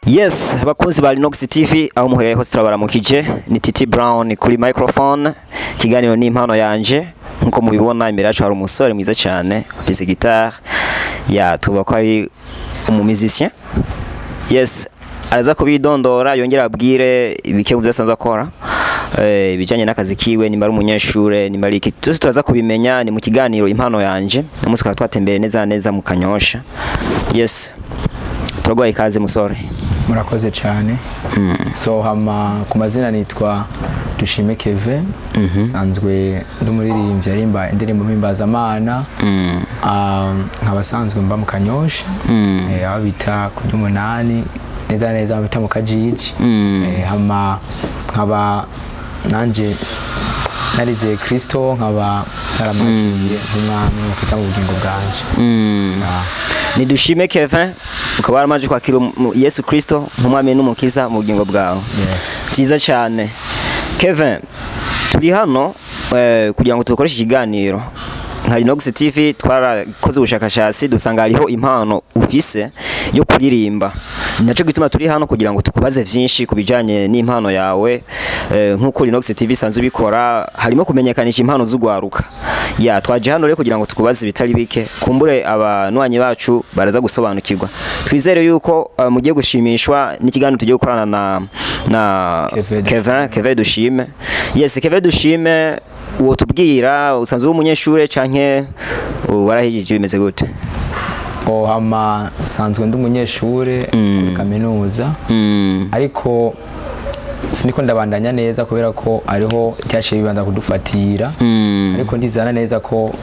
Yes, bakunzi ba Linox TV aho muherereye hose, turabaramukije. Ni Titi Brown kuri microphone. Ikiganiro ni Impano Yanje. Nkuko mubibona, imbere yacu hari umusore mwiza cyane afise guitare ya tuba ko ari umu musicien. Yes, araza kubidondora, yongera abwire ibike mu byo asanzwe akora, ibijanye n'akazi kiwe, nimba ari umunyeshure, nimba ari iki, twese turaza kubimenya. Ni mu kiganiro Impano Yanje. Umunsi tukaba twatembere neza neza mu Kanyosha. Yes, turaguhaye ikaze, musore. Murakoze cyane. So hama ku mazina nitwa Dushime Keve, sanzwe ndi umuririmbyi arimba indirimbo mpimbazamana. Nkaba sanzwe mba mu Kanyosha, aho bita ku ry'umunani, neza neza aho bita mu Kajiji. Hama nkaba nanje narizeye Kristo, nkaba naramwakiriye nk'umwami n'umukiza mu bugingo bwanje. Ah. Ni Dushime Kevin, ukaba waramaze kwakira Yesu Kristo nk'umwami n'umukiza mu bugingo bwawe. Yes. Byiza cyane. Kevin, turi hano kugira ngo tukoreshe ikiganiro nka Inox TV. Twarakoze ubushakashatsi, dusanga hariho impano ufise yo kuririmba. Ni naco gituma turi hano kugira ngo tukubaze vyinshi ku bijanye n'impano yawe. Nk'uko Inox TV isanzwe ibikora, harimo kumenyekanisha impano z'ugwaruka. Ya, twaje hano rero kugira ngo tukubaze ibitari bike, kumbure abanywanyi bacu baraza gusobanukirwa. Twizere yuko mugiye gushimishwa n'ikiganiro tugiye gukorana na Kevin. Kevin, Kevin Dushime. Yes, Kevin Dushime, uwo tubwira, usanzwe uri umunyeshure canke warahijije, bimeze gute? Oh, hama nsanzwe ndi umunyeshure kuri kaminuza, ariko siniko ndabandanya neza kubera ko ariho byaciye bibanza kudufatira, ariko ndizana neza ko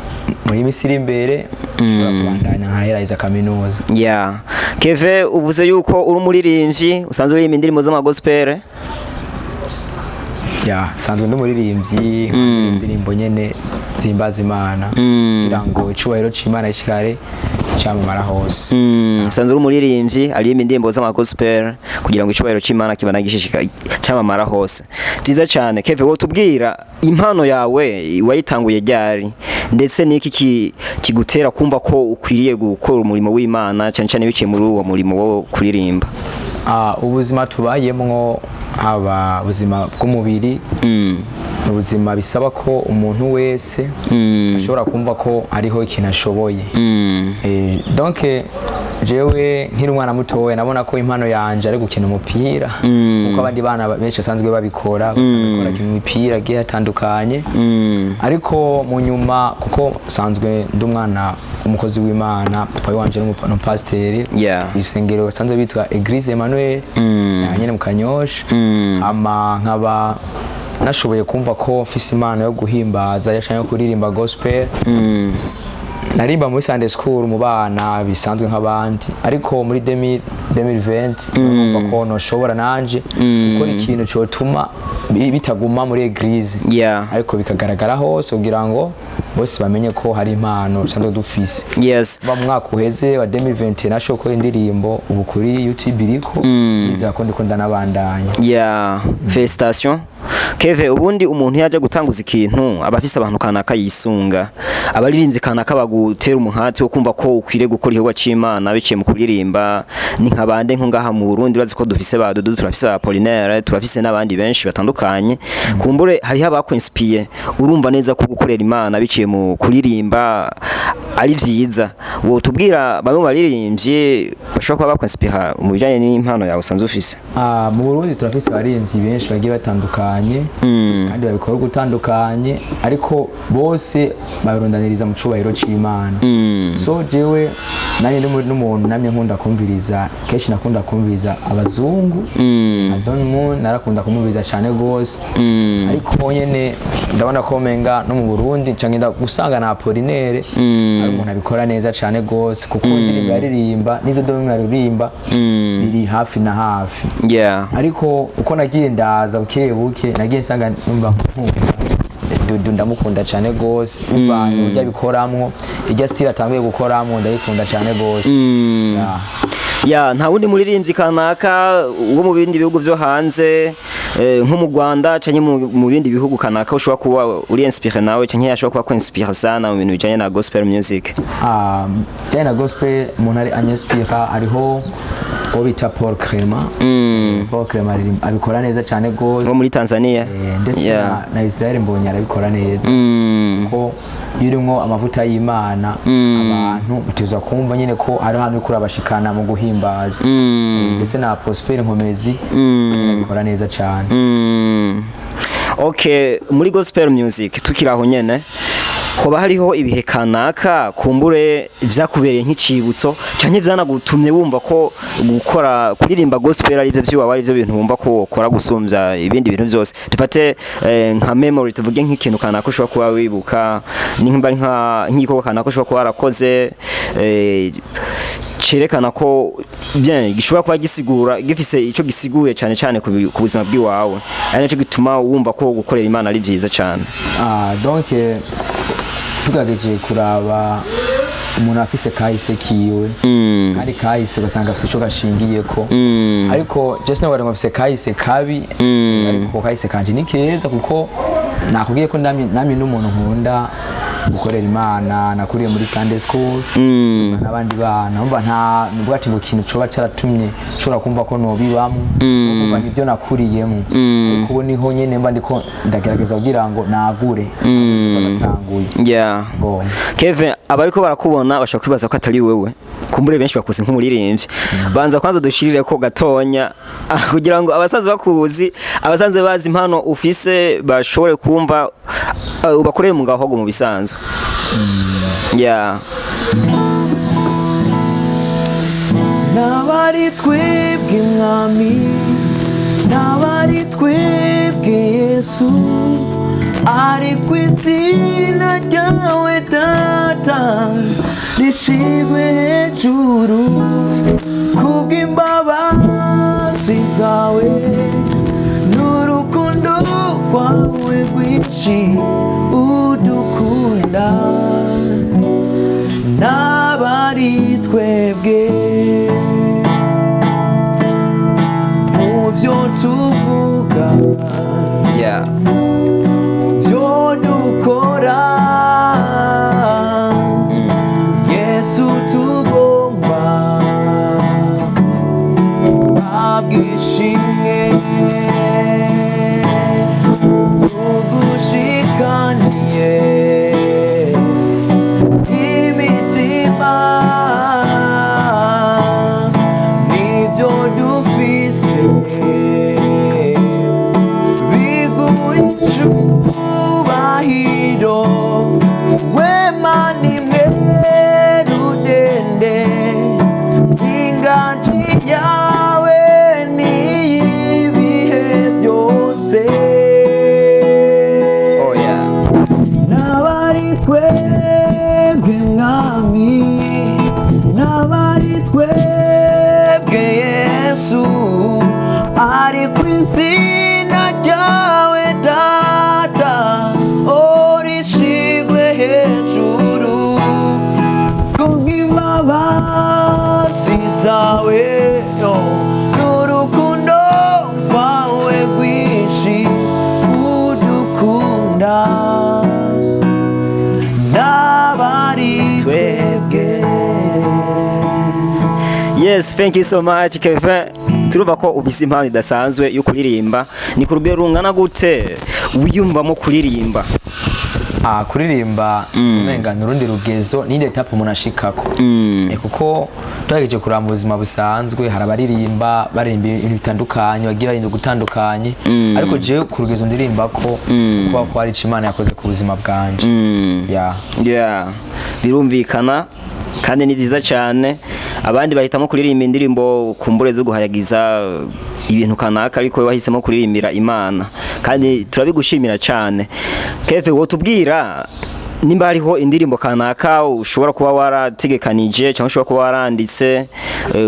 muri minsi iri imbere nshobora kubandanya nkaheraheza kaminuza. Yeah. Keve, uvuze yuko uri umuririmbyi, usanzwe uririmba indirimbo z'amagospel. Ya, sanzwe ndi umuririmbyi, indirimbo nyene zihimbaza Imana kugira ngo icubahiro c'Imana gishikare camamara hose. Usanzwe uri umuririmbyi aririmba indirimbo z'amagospel kugira ngo icubahiro c'Imana kibana gishishika camamara hose. Byiza cyane. Keve, wowe tubwira impano yawe wayitanguye ryari, ndetse n'iki kigutera kumva ko ukwiriye gukora umurimo w'Imana, cyane cyane biciye muri uwo murimo wo kuririmba? Ah, ubuzima tubayemwo, haba ubuzima bw'umubiri, ni ubuzima bisaba ko umuntu wese ashobora kumva ko hariho ikintu ashoboye. Donc jewe nkiri umwana mutoya nabona ko impano yanje ari gukina umupira, kuko abandi bana benshi basanzwe babikora, basanzwe bakina imipira igiye atandukanye. Ariko mu nyuma, kuko sanzwe ndi umwana w'umukozi w'Imana, papa wanje ni umupasiteri isengero basanzwe bitwa Eglise Emmanuel, nyene mu Kanyosha. Ama nkaba nashoboye kumva ko mfise impano yo guhimbaza canke yo kuririmba gospel. Narimba muri Sunday school mu bana bisanzwe nk'abandi, ariko muri 2020 numva ko noshobora nanje gukora ikintu cotuma bitaguma muri église, ariko bikagaragara hose kugira ngo bose bamenye ko hari impano dusanzwe dufise. Ba mu mwaka uheze wa 2020 nashoboye gukora indirimbo, ubu kuri YouTube iriko, nizera ko ndiko ndanabandanya. Yeah, félicitations, Keve. Ubundi umuntu yaje gutanguza ikintu aba afise abantu kanaka yisunga, abaririmbyi kanaka bagutera umuhati wo kumva ko ukwiriye gukora igikorwa c'Imana biciye mu kuririmba. Ni nka bande? Nko ngaha mu Burundi urazi ko dufise ba Dudu, turafise ba Apollinaire, turafise n'abandi benshi batandukanye. Kumbure hariho abakwinspiye urumva neza ko gukorera Imana biciye mu kuririmba ari vyiza. Wotubwira bamwe mu baririmbyi bashobora kuba bakwinspira mu bijanye n'impano yawe usanzwe ufise? Ah, mu Burundi turafise abaririmbyi benshi bagiye batandukanye kandi babikora gutandukanye, ariko bose babirundaniriza mu cubahiro c'Imana. So jewe nanjye ndi n'umuntu namye nkunda kumviriza, kenshi nakunda kumviriza abazungu nka Don Moon, narakunda kumviriza cyane gose. Ariko nyene ndabona ko menga no mu Burundi nca ngenda gusanga na Apollinaire ari umuntu abikora neza cyane gose, kuko indirimbo yaririmba n'izo Don Moon aririmba biri hafi na hafi. Ariko uko nagiye ndaza buke buke, nagiye nsanga numva nkunda Dudu, ndamukunda cyane gose bivanye uburyo abikoramwo, irya style atanguye gukoramwo ndayikunda cyane gose. Yeah. Ya, nta wundi muririmbyi kanaka wo mu bindi bihugu vyo hanze, nko mu Rwanda canke mu bindi bihugu kanaka, ushobora kuba uri inspiré nawe canke yashobora kuba ko inspiré sana mu bintu bijanye na gospel music? Ah, bijyanye na gospel, umuntu ari anyinspira hariho uwo bita Paul Clement. Paul Clement abikora neza cyane gose. Wo muri Tanzania? Ndetse na Israel Mbonyi arabikora neza, ko iyo urimwo amavuta y'Imana, abantu batezwa kumva nyine ko ari ahantu uriko urabashikana mu guhimbaza. Ndetse na Prosper Nkomezi abikora neza cyane. Okay, muri gospel music tukiri aho nyene, hoba hariho ibihe kanaka kumbure vyakubereye nk'icibutso canke vyanagutumye wumva ko gukora kuririmba gospel ari byo vyiwawe, ari byo bintu wumva ko wokora gusumvya ibindi bintu vyose? Dufate nka memory, tuvuge nk'ikintu kanaka ushobora kuba wibuka, nimba ari nk'igikorwa kanaka ushobora kuba warakoze, cerekana ko bien gishobora kuba gisigura, gifise ico gisiguye cyane cyane ku buzima bw'iwawe, ari naco gituma wumva ko gukorera Imana ari vyiza cyane. Ah, donc tugerageje kuraba, umuntu afise kahise kiwe, kandi kahise ugasanga afise ico gashingiyeko, ariko just no ngo afise kahise kabi, ariko kahise kanje ni keza, kuko nakubwiye ko namye n'umuntu nkunda gukorera Imana. Nakuriye muri Sunday school n'abandi bana. Umva, nta nuvuga ati ngo ikintu coba caratumye nshobora kumva ko nobibamwo, kumva nivyo nakuriyemo. Ariko ubu niho nyene mba ndiko ndagerageza kugira ngo nagure natanguye. Ngo Kevin, abariko barakubona bashobora kwibaza ko atari wewe. Kumbure benshi bakuzi nk'umuririmbyi. Banza kwanza dushirire ko gatonya, kugira ngo abasanzwe bakuzi, abasanzwe bazi impano ufise, bashobore kumva, ubakorere mu gahogo mu bisanzwe. Yeah. N'abari twebwe Mwami, n'abari twebwe Yesu, ariko izina ryawe Data rishigwe hejuru kubw'imbabazi zawe n'urukundo rwawe rwinshi udukunda. N'abari twebwe mu byo tuvuga, byo dukora, Yesu, tugomba abwishimwe tugushikaniye imitima nibyo dufise biguha icubahiro, wema nimwe rudende, inganji yawe niy'ibihe byose. Oh yeah. N'abari twebwe Mwami, n'abari twebwe Yesu, ariko izina ryawe Data orishigwe hejuru kubw'imbabazi zawe, oh, n'urukundo rwawe rwinshi udukunda. N'abari twebwe. Yes, thank you so much, Kevin. Turumva ko ufise impano idasanzwe yo kuririmba. Ni ku rugero rungana gute wiyumvamo kuririmba? Ah, kuririmba umenga ni urundi rugezo, ni étape umuntu ashikako. Kuko tugerageje kuramba ubuzima busanzwe, hari abaririmba baririmba ibintu bitandukanye, bagira ibintu gutandukanye, ariko jewe ku rugezo ndirimba ko kuba ko hari ico Imana yakoze ku buzima bwanje. Yeah. Yeah. Birumvikana kandi ni byiza cyane. Abandi bahitamo kuririmba indirimbo kumbure zo guhayagiza ibintu kanaka, ariko wowe wahisemo kuririmbira Imana, kandi turabigushimira cyane. Keve, wotubwira nimba hariho indirimbo kanaka ushobora kuba warategekanije cyangwa ushobora kuba waranditse,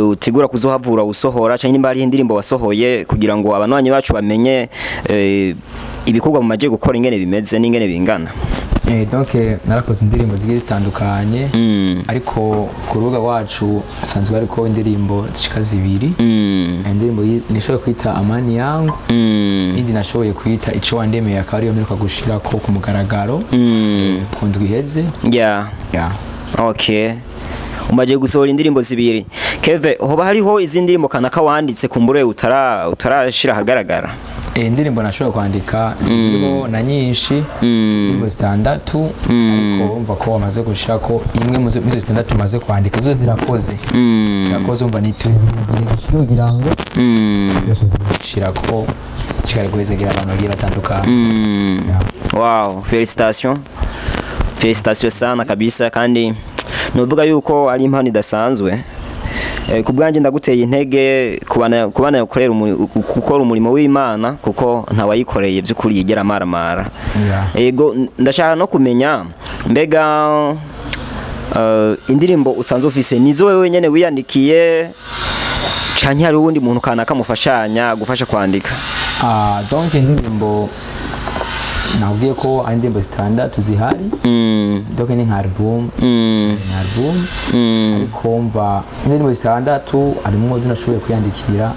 utegura kuzohavura usohora, cyangwa nimba hariho indirimbo wasohoye, kugira ngo abanywanyi bacu bamenye ibikorwa mu maje gukora ingene bimeze n'ingene bingana? Donc narakoze indirimbo zigiye zitandukanye, ariko ku rubuga rwacu hasanzwe hariko indirimbo zishika zibiri. Indirimbo nishoboye kwita Amani Yangu, indi nashoboye kwita Ico Wandemeye, akaba ariyo mperuka gushirako ku mugaragaro ku ndwi iheze. Yeah. Okay, umaze gusohora indirimbo zibiri. Keve, hoba hariho izindi ndirimbo kanaka wanditse kumbure utarashira ahagaragara? Indirimbo nashoboye kwandika ziriho na nyinshi, indirimbo zitandatu, ariko urumva ko wamaze gushirako imwe mu zo zitandatu maze kwandika, zo zirakoze. Umva ni tubiri kugira ngo shirako kikari guhezagira abantu bagiye batandukanye. Yeah. Wow, félicitations. Félicitations sana kabisa, kandi nuvuga yuko ari impano idasanzwe. Ku bwanjye ndaguteye intege kubana gukorera gukora umurimo w'Imana, kuko ntawayikoreye by'ukuri yigera amaramara. Ego, ndashaka no kumenya mbega indirimbo usanzwe ufise nizo wewe nyene wiyandikiye, canke hari uwundi muntu kanaka mufashanya gufasha kwandika? Ah, donc indirimbo nakubwiye ko ari indirimbo zitandatu zihari. Donc ni nka album. Ni album, ariko mva indirimbo zitandatu harimo izo nashoboye kwiyandikira,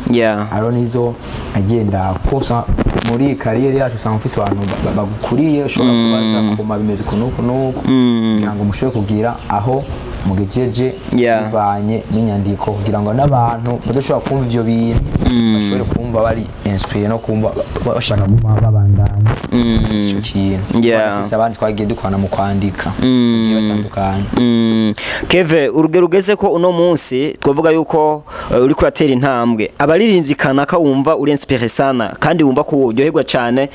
hariho n'izo agenda kuko muri carrière yacu usanga ufise abantu bagukuriye ushobora kubaza koma bimeze uku n'uku n'uku, kugira ngo mushobore kugira aho mugejeje bivanye n'inyandiko, kugira ngo n'abantu badashobora kumva ivyo bintu bashobore kumva bari inspiré no kumva bashaka kuguma babandanya ico kintu. Bafise abandi twagiye dukorana mu kwandika bagiye batandukanye. Keve, urugero ugeze ko uno munsi twavuga yuko uriko uratera intambwe, abaririmbyi kanaka wumva uri inspiré sana kandi wumva ko uryoherwa cyane,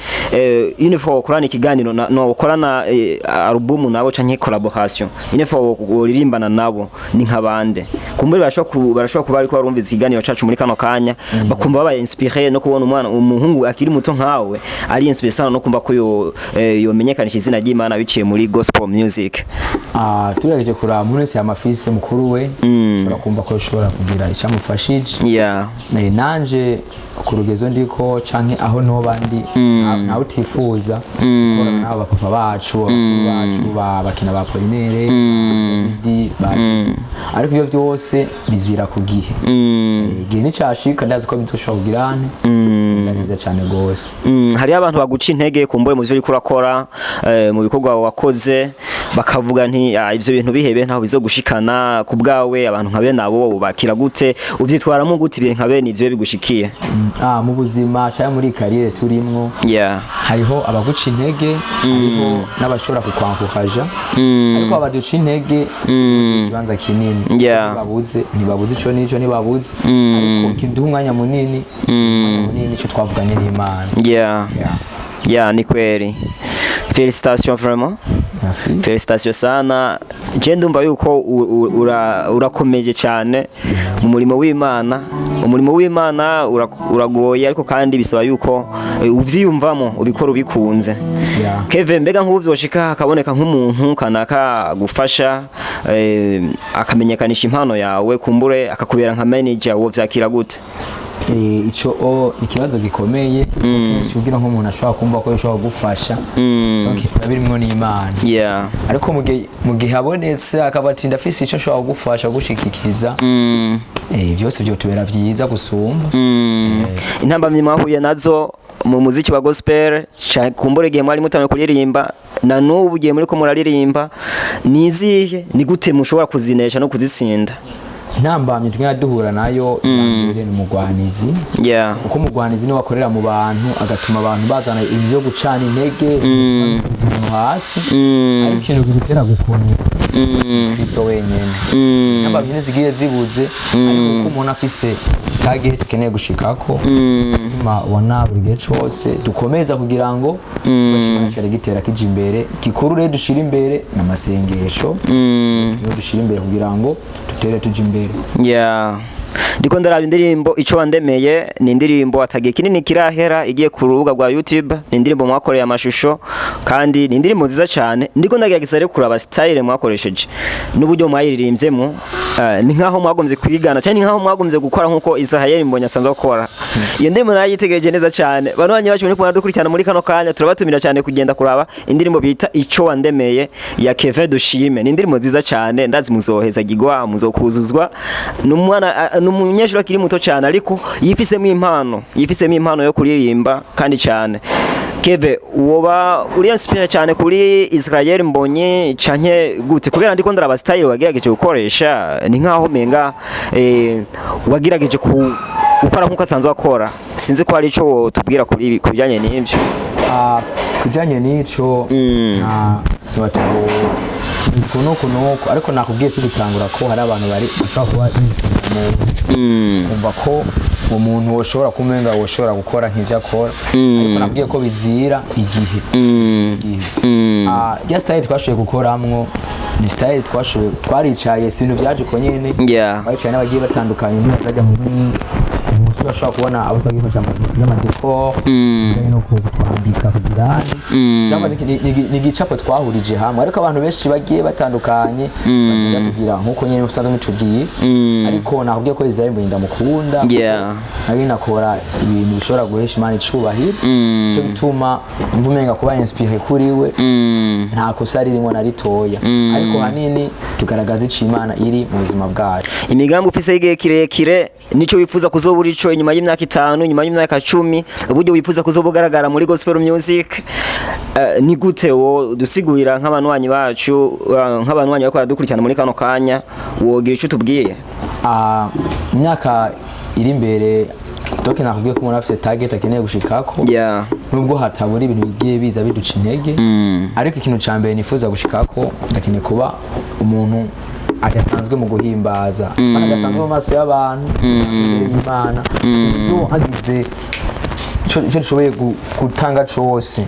une fois ukorana ikiganiro no ukorana album nabo canke collaboration, une fois uririmbana nabo, ni nk'abande? Kumbure barashobora kuba ariko barumviza ikiganiro cacu muri kano kanya, bakumva babaye inspiré no kubona umwana umuhungu akiri muto nkawe ari inspiré sana no kumva ko yo yomenyekanisha izina ry'Imana biciye muri gospel music. Ah, tugerageje kuraba, umuntu wese yamafise mukuru we ushobora kumva ko ushobora kugira icyamufashije. Nanje ku rugezo ndiko canke aho noba ndi, ntawe utifuza gukorana n'abo bapapa bacu, abakuru bacu, bakina ba Polinere, Dawidi, ariko ivyo vyose bizira ku gihe. Igihe nicashika ndazi ko bizoshobora kugira nte neza cane gose. Hariho abantu baguca intege kumbure mu byo uriko urakora, mu bikorwa wakoze, bakavuga nti: "Ah, ivyo bintu bihebe, ntaho bizogushikana." Ku bwawe, abantu nka bene abo bakira gute? Uvyitwaramo gute ibihe nka bene ivyo bigushikiye? Mu buzima canke muri carrière turimwo, hariho abaguca intege, hariho n'abashobora kukwankukaja, ariko abaduca intege si ikibanza kinini. Ntibabuze, ntibabuze ico n'ico, ntibabuze, ariko kiduha umwanya munini ico twavuganye n'Imana. Yeah. Yeah, ni kweli, félicitations vraiment. Merci. Félicitations sana. Je ndumva yuko urakomeje cyane mu murimo w'Imana. Umurimo w'Imana uragoye, ariko kandi bisaba yuko uvyiyumvamo, ubikora ubikunze. Kevin, mbega nk'ubu vyoshika hakaboneka nk'umuntu kanaka gufasha, akamenyekanisha impano yawe, kumbure akakubera nka manager, wo vyakira gute? Ico ikibazo gikomeye kenshi kugira nk'umuntu ashobora kumva ko yoshobora kugufasha, donc biba birimwo n'Imana. Ariko mu gihe abonetse akaba ati: "Ndafise ico nshobora kugufasha gushikikiza," byose vyotubera vyiza gusumba. Intambamyi mwahuye nazo mu muziki wa gospel, kumbure igihe mwari mutangiye kuririmba na n'ubu igihe muriko muraririmba, ni izihe? Ni gute mushobora kuzinesha no kuzitsinda? Intambamyi tugenda duhura nayo, iya mbere ni umugwanizi, kuko umugwanizi niwe akorera mu bantu agatuma abantu bazana ibintu byo gucana intege, basubiza umuntu hasi, ariko ikintu kigutera gukomera, Kristo wenyene. Intambamyi ntizigiye zibuze, ariko kuko umuntu afise target akeneye gushikako, bituma ubona buri gihe cose dukomeza kugira ngo bashimana gitera kija imbere. Gikuru rero dushira imbere n'amasengesho, niyo dushira imbere kugira ngo dutere tuja imbere. Yeah. Ndiko ndaraba indirimbo Ico Wandemeye, ni indirimbo atagiye kinini kirahera igiye ku rubuga rwa YouTube. Ni indirimbo mwakoreye amashusho kandi ni indirimbo nziza cyane. Ndiko ndagerageza rero kuraba style mwakoresheje n'uburyo mwayiririmbyemo. Ni nkaho mwagombye kwigana cyane, ni nkaho mwagombye gukora nkuko Israel Mbonyi asanzwe akora. Iyo ndirimbo narayitegereje neza cyane. Bantu bacu muri kumwe dukurikirana muri kano kanya, turabatumira cyane kugenda kuraba indirimbo bita Ico Wandemeye ya Kevin Dushime. Ni indirimbo nziza cyane, ndazi muzoheza gigwa, muzokuzuzwa. Ni umwana, ni umunyeshuri akiri muto cyane, ariko yifisemo impano yo kuririmba kandi cyane. Keve, woba uri inspiré cyane kuri Israel Mbonyi canke gute? Kubera ndiko ndaraba style wagerageje gukoresha, ni nkaho menga wagerageje gukora nkuko asanzwe akora. Sinzi ko hari ico tubwira kuri kubijanye n'ivyo. Ah, kujanye n'ico, sinota ngo kunuku nuku, ariko nakubwiye tugitangura ko hari abantu bari bashobora kuba umuntu, kumva ko uwo muntu woshobora kumenga woshobora gukora nk'ivyo akora, ariko nakubwiye ko bizira igihe. Ah, rya style twashoboye gukoramwo ni style twashoboye, twaricaye, si ibintu vyaje uko nyene. Twaricaye n'abagiye batandukanye, ntibazajya muri umunsi urashobora kubona abo twagifasha y'ama décor bijyanye no kutwambika kugira cyangwa ni igicapo twahurije hamwe, ariko abantu benshi bagiye batandukanye bagenda batubwira nk'uko nyine usanzwe mutubwiye. Ariko nakubwiye ko Israel Mbonyi ndamukunda, nawe nakora ibintu bishobora guhesha Imana icubahiro. Cyo gituma mva umenga kuba inspiré kuri we nta kosa ririmo na ritoya, ariko hanini tugaragaza ico Imana iri mu buzima bwacu. Imigambi ufise y'igihe kirekire, nico wifuza kuzobura ico inyuma y'imyaka 5, inyuma y'imyaka 10, uburyo wifuza kuzoba ugaragara muri gospel music, ni gute? Wo dusigurira nk'abanywanyi bacu, nk'abanywanyi bariko baradukurikirana muri kano kanya, wogira ico tubwiye? Ah, imyaka iri imbere, donc nakubwiye ko umuntu afite target akeneye gushikako, nubwo hatabura ibintu bigiye biza biduca intege, ariko ikintu ca mbere nifuza gushikako, ndakeneye kuba umuntu adasanzwe mu guhimbaza, mm. adasanzwe mu maso y'abantu, imbere y'Imana, uburyo hagize ico dushoboye gutanga cose,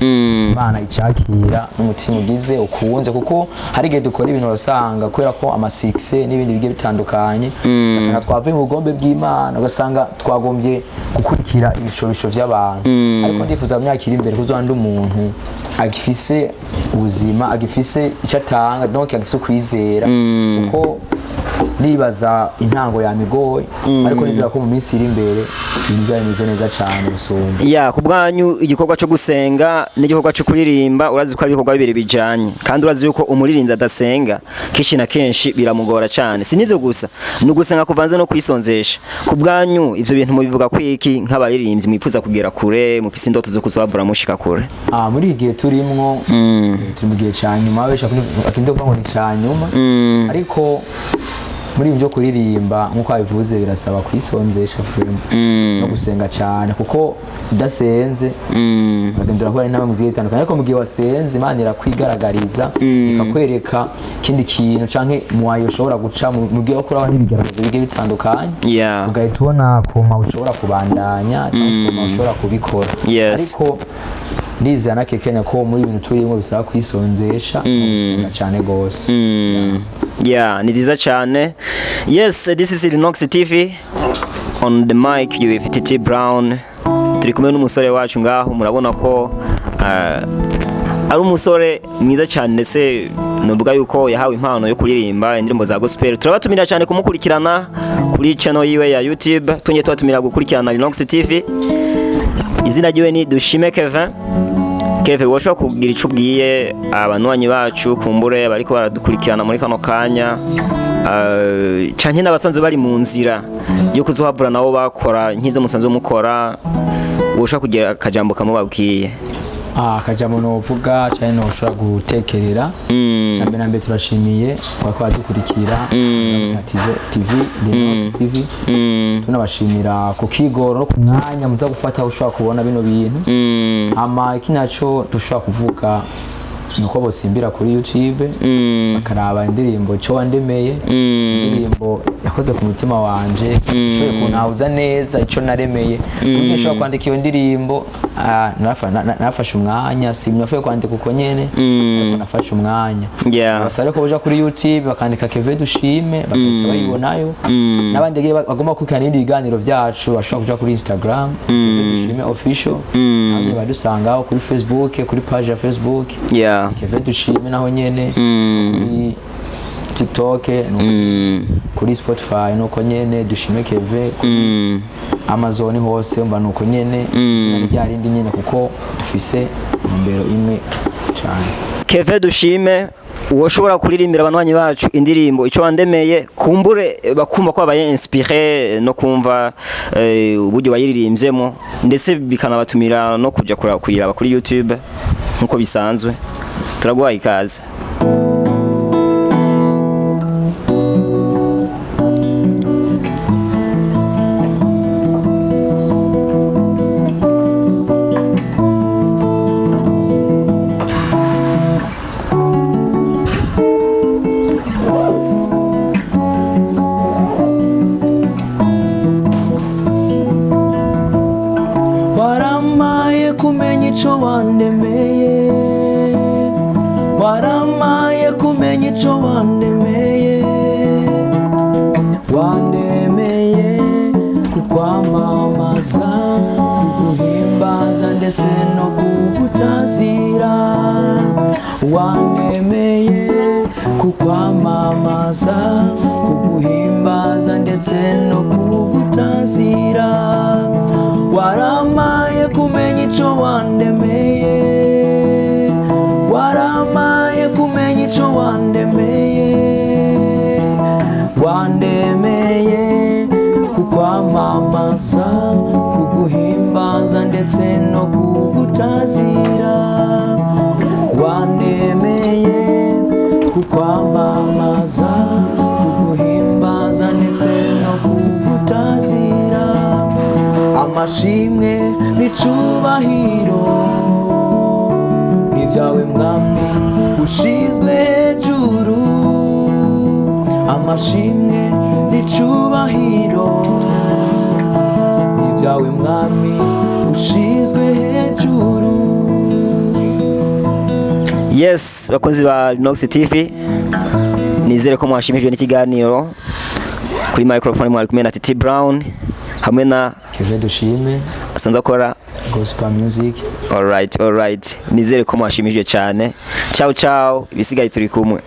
Imana icyakira n'umutima ugize ukunze, kuko hari igihe dukora ibintu ugasanga kubera ko ama succès n'ibindi bigiye bitandukanye, ugasanga twavuye mu bugombe bw'Imana, ugasanga twagombye gukurikira ibishobisho by'abantu. Ariko ndifuza mu myaka iri imbere kuzoba ndi umuntu agifise ubuzima, agifise icyo atanga, donc agifise ukwizera, kuko nibaza intango yamigoye, ariko nizera ko mu minsi iri imbere ibintu byaba bimeze neza cyane gusumba. Ya, ku bwanyu, igikorwa cyo gusenga n'igikorwa cyo kuririmba, urazi ko ari ibikorwa bibiri bijanye, kandi urazi yuko umuririmbyi adasenga kenshi na kenshi biramugora cyane. Si nivyo gusa, ni ugusenga kuvanze no kwisonzesha. Ku bwanyu, ivyo bintu mubivuga kwiki nk'abaririmbyi mwifuza kugera kure, mufise indoto zo kuzohabura mushika kure? Ah, muri iki gihe turimwo, turi mu gihe cya nyuma, benshi bakunze kuvuga ngo ni cya nyuma, ariko muri ibi byo kuririmba, nk'uko wabivuze, birasaba kwisonzesha vraiment no gusenga cyane, kuko udasenze uragenda urahura n'intambwe zigiye zitandukanye, ariko mu gihe wasenze, Imana irakwigaragariza, ikakwereka ikindi kintu canke muwayo ushobora guca mu gihe uriko n'ibigeragezo bigiye bitandukanye, ugahita ubona koma ushobora kubandanya cyangwa se koma ushobora kubikora. Ariko ndizera nakekenya ko muri ibintu turimo bisaba kwisonzesha no gusenga cyane gose. Yeah, ni byiza cyane. Yes, this is Linox TV. On the mic you with TT Brown. Turi kumwe n'umusore wacu ngaho, murabona ko ari umusore mwiza cyane, ndetse nuvuga yuko yahawe impano yo kuririmba indirimbo za gospel. Turabatumira cyane kumukurikirana kuri channel yiwe ya YouTube. Tunye tubatumira gukurikirana Linox TV. Izina ryiwe ni Dushime Kevin. Kevin, woshobora kugira icyo ubwiye abanywanyi bacu, kumbure bariko baradukurikirana muri kano kanya, canke n'abasanzwe bari mu nzira yo kuzohavura nabo bakora nk'ivyo musanzwe mukora, woshobora kugira akajambo kamubabwiye? Ah, akajambo novuga cyane noshobora gutekerera, cyambere na mbere turashimiye kwa badukurikira na TV Linox TV, tunabashimira ku kigoro no ku mwanya muza gufata ushobora kubona bino bintu. Ama iki naco dushobora kuvuga nuko bosimbira kuri YouTube bakaraba indirimbo Cyo Wandemeye, indirimbo yakoze ku mutima wanje, ishoboye kuntahuza neza ico naremeye, kuburyo nshobora kwandika iyo ndirimbo. Nafashe umwanya, simnafuye kwandika uko nyene, ariko nafashe umwanya. Basaba ko baja kuri YouTube bakandika Keve Dushime, bagahita bayibonayo. N'abandi bagomba gukurikirana ibindi biganiro byacu bashobora kuja kuri Instagram, Keve Dushime Official, abandi badusangaho kuri Facebook, kuri page ya Facebook Keve Dushime naho nyene, kuri TikTok kuri Spotify nuko nyene Dushime Keve, kuri Amazon hose mba nuko nyene, izina rya rindi nyene, kuko dufise intumbero imwe cyane. Keve Dushime, uwoshobora kuririmbira abanywanyi bacu indirimbo Ico Wandemeye, kumbure bakumva ko babaye inspiré no kumva uburyo bayiririmbyemo, ndetse bikanabatumira no kuja kuyiraba kuri YouTube nkuko bisanzwe. Turaguhaye ikaze. Waramaye kumenya ico wandemeye, waramaye kumenya ico wandemeye. Wandemeye kukwamamaza, kuguhimbaza ndetse no kugutazira. Wandemeye kukwamamaza, kuguhimbaza ndetse no kugutazira. Waramaye kumenya ico wandemeye, waramaye kumenya ico wandemeye. Wandemeye kukwamamaza, kuguhimbaza ndetse no kugutazira. Wandemeye kukwamamaza, kuguhimbaza ndetse no kugutazira. Amashimwe n'icubahiro n'ibyawe mwami ushizwe hejuru. Amashimwe n'icubahiro n'ibyawe mwami ushizwe hejuru. Yes, bakunzi ba Nox TV, nizere ko mwashimishijwe n'ikiganiro. Kuri microphone mwari kumwe na Titi Brown hamwe na Keve Dushime, asanzwe akora gospel music. Alright, alright, nizere ko mwashimishijwe cyane. Ciao ciao, ibisigaye turi kumwe.